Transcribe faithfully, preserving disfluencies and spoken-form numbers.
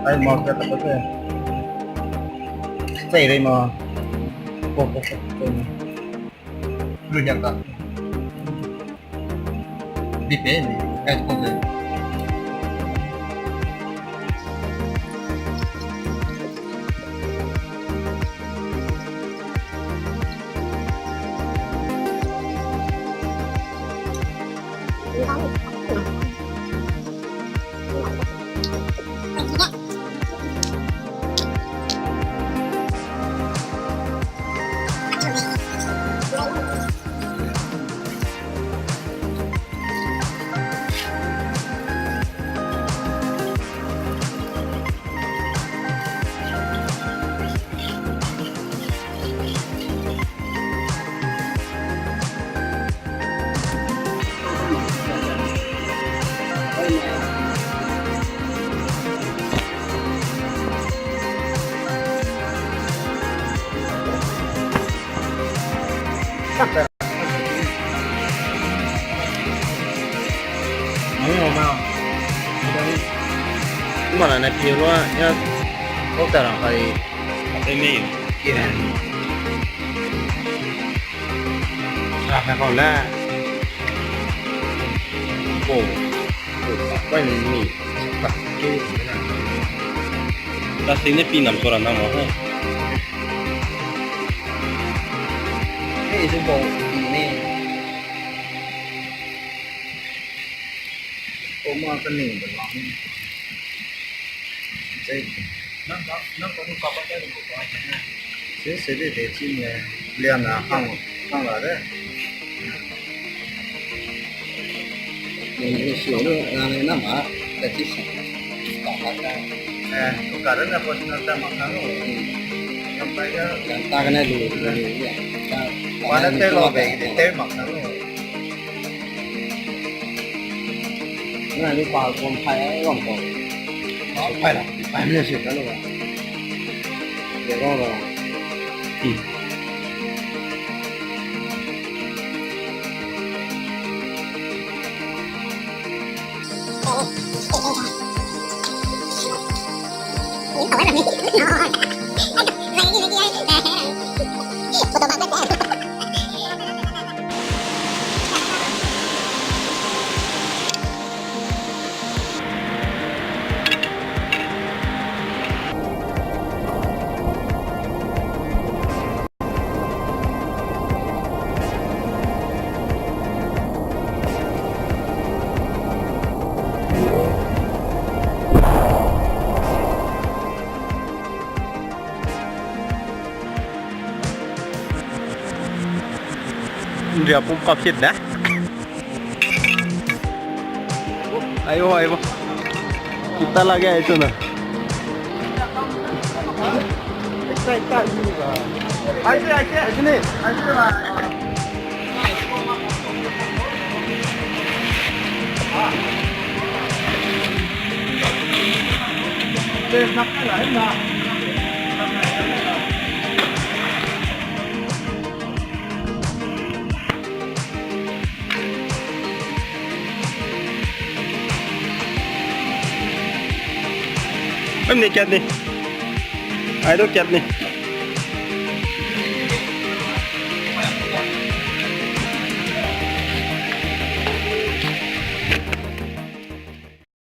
Ai, ma, ka ta te. Sai rei ma. Ko, ko, ko, ko. Lu yang ta. Bi pe ni. Ai, ko de. Mâ na ne pie lua ya, ko ta ra kai. Ai mei. Kia. Ra me kau le. Ko. Ko, pa, pa, ni. Plastic ne pi nam so ra na mo he. He, zu bau pi ne. Ko ma ka ning de lang. Zai. Nang ka, nang ka nu ka ba de ko ba. Se, se de de chin ne. Lian na hang, hang la de. Nang su lu, nang ne na ma, ka chi si. Ka ka ka. Eh, ko ka de na ko na ta ma ka lo. Nang pai ga. Nang ta ka na lu, lu, lu, ya. Ka, ka ba na te lo be, de te ma ka lo. Ngai lu pa kum pai ai wang ko. Pai la, pai me se ka lu ba. Ye rong rong. Hmm. Ria pum kap hit da. Aibo, aibo. Kita lage ai tu na. Em ni kat ni. Ai du kat ni.